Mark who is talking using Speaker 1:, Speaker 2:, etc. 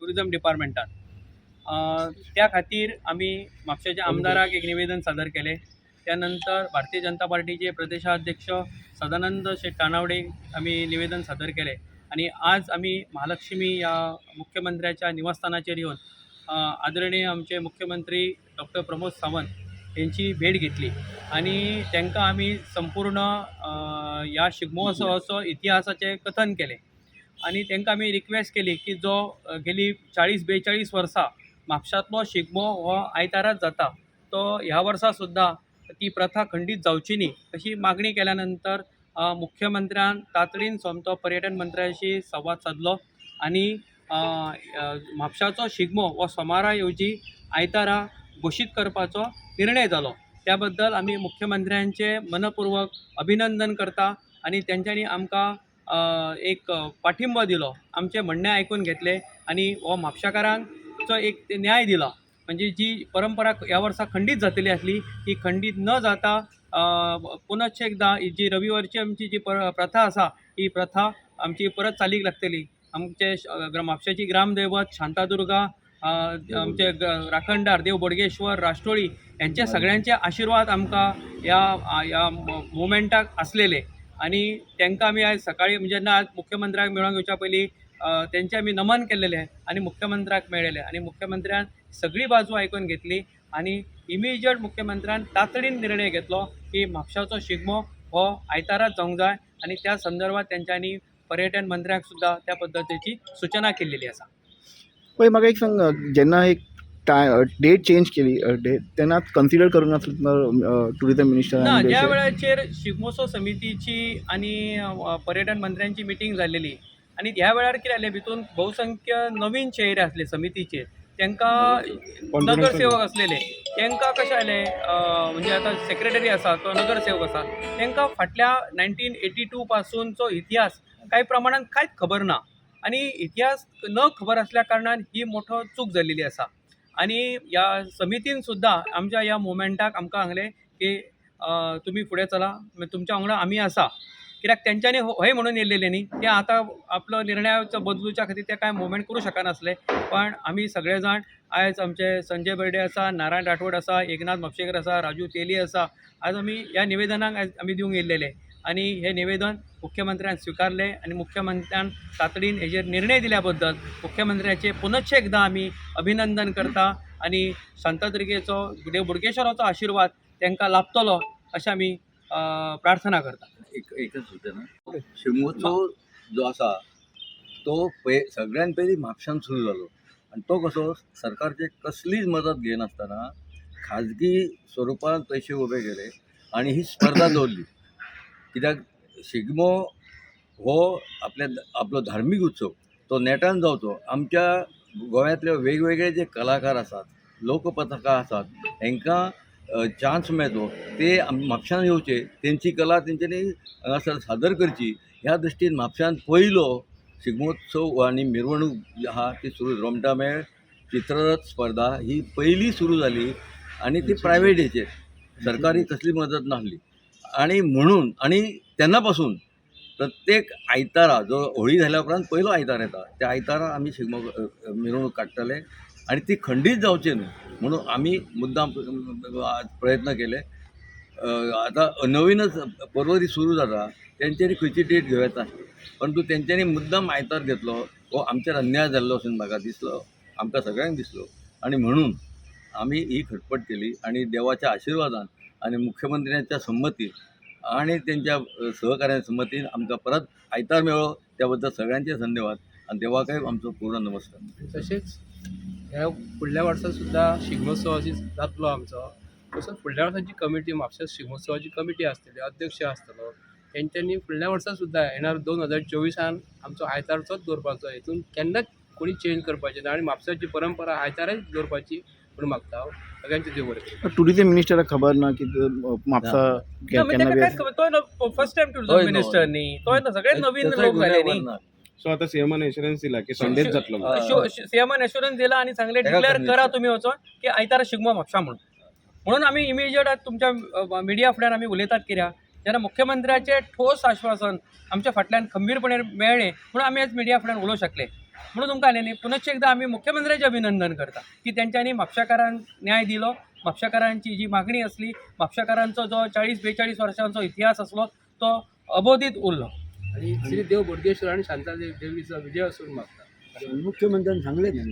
Speaker 1: Tourism डिपार्टमेंटान. त्या खातीर आमी म्हापशेच्या आमदाराक एक निवेदन सादर केलें. त्या नंतर भारतीय जनता पार्टीचे प्रदेशाध्यक्ष सदानंद शेट तानावडे आमी निवेदन सादर केलें आनी आज आमी महालक्ष्मी ह्या मुख्यमंत्र्याच्या निवासस्थानाचेर येवन आदरणीय आमचे मुख्यमंत्री डॉक्टर प्रमोद सावंत यांची भेट घेतली आनी तांकां आमी संपूर्ण ह्या शिगमोत्सवाचो इतिहासाचें कथन केलें आनी तांकां आमी रिक्वेस्ट केली की जो गेली 40-42 वर्सां म्हापशांतलो शिगमो हो आयताराच जाता, तो ह्या वर्सा सुद्दां ती प्रथा खंडीत जावची न्ही अशी मागणी केल्या नंतर मुख्यमंत्र्यान तातडीन सोमतो पर्यटन मंत्र्याशी संवाद सादलो आनी म्हापशाचो शिगमो हो सोमारा येवजी आयतारा घोशीत करपाचो निर्णय जालो. त्या बद्दल आमी मुख्यमंत्र्यांचे मनपूर्वक अभिनंदन करता आनी तेंच्यांनी आमकां एक पाठिंबो दिलो, आमचें म्हणणें आयकून घेतलें आनी हो म्हापशाकारांचो एक न्याय दिलो. म्हणजे जी परंपरा ह्या वर्सा खंडीत जातली आसली ती खंडीत न जाता पुनश्च एकदां जी रविवारची आमची जी प्रथा आसा ही प्रथा आमची परत चालीक लागतली. आमचे म्हापशेची ग्रामदैवत शांतादुर्गा, आमचे राखणदार देव बोडगेश्वर, राष्ट्रोळी यांचे सगळ्यांचे आशिर्वाद आमकां ह्या ह्या मुवमेंटाक आसलेले आनी तांकां आमी आयज सकाळी म्हणजे जेन्ना आज मुख्यमंत्र्याक मेळोंक येवच्या पयलीं तेंचें आमी नमन केल्लेलें आनी मुख्यमंत्र्याक मेळ्ळेलें आनी मुख्यमंत्र्यान सगळी बाजू आयकून घेतली आनी इमिजिएट मुख्यमंत्र्यान तातडीन निर्णय घेतलो की म्हापशाचो शिगमो हो आयताराच जावंक जाय आनी त्या संदर्भात तेंच्यांनी पर्यटन मंत्र्याक सुद्दां त्या पद्दतीची सुचना केल्लेली आसा.
Speaker 2: पळय म्हाका एक सांग, जेन्ना एक डेट चेंज केली डेट तेन्ना कन्सिडर करूंक नासलें टुरिजम मिनिस्टर?
Speaker 1: ना, ज्या वेळाचेर शिगमोत्सव समितीची आनी पर्यटन मंत्र्यांची मिटींग जाल्लेली आनी ह्या वेळार कितें जालें, भितून बहुसंख्य नवीन चेहरे आसले समितीचेर, तांकां नगरसेवक आसलेले, तांकां कशें जालें म्हणजे आतां सेक्रेटरी आसा तो नगरसेवक आसा, तांकां फाटल्या 1982 पासूनचो इतिहास कांय प्रमाणान कांयच खबर ना आनी इतिहास न खबर आसल्या कारणान ही मोठो चूक जाल्लेली आसा. आनी ह्या समितीन सुद्दां आमच्या ह्या मुवमेंटाक आमकां सांगलें की तुमी फुडें चला, तुमच्या वांगडा आमी आसा. कित्याक तेंच्यांनी हय म्हणून येयलेले न्ही, ते आतां आपलो निर्णयाचो बदलूच्या खातीर ते कांय मुवमेंट करूं शकनासले. पण आमी सगळे जाण आयज आमचे संजय बेर्डे आसा, नारायण राठोड आसा, एकनाथ म्हापशेकर आसा, राजू तेली आसा, आयज आमी ह्या निवेदनाक आयज आमी दिवंक येयलेले आनी हें निवेदन मुख्यमंत्र्यान स्विकारलें आनी मुख्यमंत्र्यान तातडीन हेजेर निर्णय दिल्या बद्दल मुख्यमंत्र्याचें पुनश्च एकदां आमी अभिनंदन करता आनी शांतादुर्गेचो देव बोडगेश्वराचो आशिर्वाद तांकां लाभतलो अशें आमी प्रार्थना करता.
Speaker 3: एकच सुचना, शिगमोत्सव जो आसा तो सगळ्यान पयलीं म्हापशान सुरू जालो आनी तो कसो सरकारची कसलीच मदत घेनासतना खाजगी स्वरुपान पयशे उबे केले आनी ही स्पर्धा दवरली. कित्याक शिगमो हो आपल्या आपलो धार्मीक उत्सव तो नेटान जावचो. आमच्या गोंयांतले वेगवेगळे जे कलाकार आसात, लोकपथकां आसात, हेंकां चान्स मेळचो, ते म्हापशान येवचे, तेंची कला तेंच्यांनी हांगासर सादर करची ह्या दृश्टीन म्हापशान पयलो शिगमोत्सव आनी मिरवणूक जी आहा ती सुरू, रोमटामेळ चित्ररथ स्पर्धा ही पयली सुरू जाली आनी ती प्रायवेट हेचेर, सरकारी कसली मदत नासली आनी म्हणून आनी तेन्ना पासून प्रत्येक आयतारा जो होळी जाल्या उपरांत पयलो आयतार येता त्या आयतारा आमी शिगमो मिरवणूक काडटले आनी ती खंडीत जावची न्हू म्हणून आमी मुद्दाम प्रयत्न केले. आतां नवीनच परवरी सुरू जाता, तेंच्यांनी खंयची डेट घेवं येता, परंतु तेंच्यांनी मुद्दाम आयतार घेतलो हो आमचेर अन्याय जाल्लो असो म्हाका दिसलो, आमकां सगळ्यांक दिसलो आनी म्हणून आमी ही खटपट केली आनी देवाच्या आशिर्वादान आनी मुख्यमंत्र्यांच्या संमतीन आनी तेंच्या सहकार्या संमतीन आमकां परत आयतार मेळ्ळो. त्या बद्दल सगळ्यांचे धन्यवाद आनी देवाकय आमचो पूर्ण नमस्कार.
Speaker 4: तशेंच ह्या फुडल्या वर्सा सुद्दां शिगमोत्सवाची जातलो आमचो, तसोच फुडल्या वर्साची कमिटी म्हापशा शिगमोत्सवाची कमिटी आसतली, अध्यक्ष आसतलो, तेंच्यांनी फुडल्या वर्सा सुद्दां येणार 2024 आमचो आयतारचोच दवरपाचो, हितून केन्नाच कोणी चेंज करपाचें ना आनी म्हापशाची परंपरा आयतारच दवरपाची म्हूण मागता हांव. सगळ्यांचें देव बरें करूं.
Speaker 2: टुरिजम मिनिस्टराक खबर ना की म्हापसा केन्ना?
Speaker 1: तो फर्स्ट टायम टुरिजम मिनिस्टर न्ही, तो सगळे नवीन लोक जाले न्ही.
Speaker 5: सो आतां सीएमान एश्युरन्स दिला की संडेच जातलो.
Speaker 1: सीएमान एश्युरन्स दिला आनी सांगलें डिक्लेअर करा तुमी वचोन की आयतारा शिगमो म्हापशा म्हणून. म्हणून आमी इमिजिएट तुमच्या मिडिया फुड्यान आमी उलयतात कित्याक जेन्ना मुख्यमंत्र्याचें ठोस आश्वासन आमच्या फाटल्यान खंबीरपणे मेळ्ळें म्हणून आमी आज मिडिया फुड्यान उलोवंक शकले. म्हणून तुमकां न्ही, पुनश्च एकदां आमी मुख्यमंत्र्याचें अभिनंदन करता की तेंच्यांनी म्हापशेकारांक न्याय दिलो. म्हापशेकारांची जी मागणी आसली, म्हापशेकारांचो जो 40 42 वर्सांचो इतिहास आसलो तो अबोधीत उरलो.
Speaker 4: आणि श्री देव बोडगेश्वर आणि शांतादेव देवीचा विजय असून मागता.
Speaker 6: मुख्यमंत्र्यांनी सांगले ना.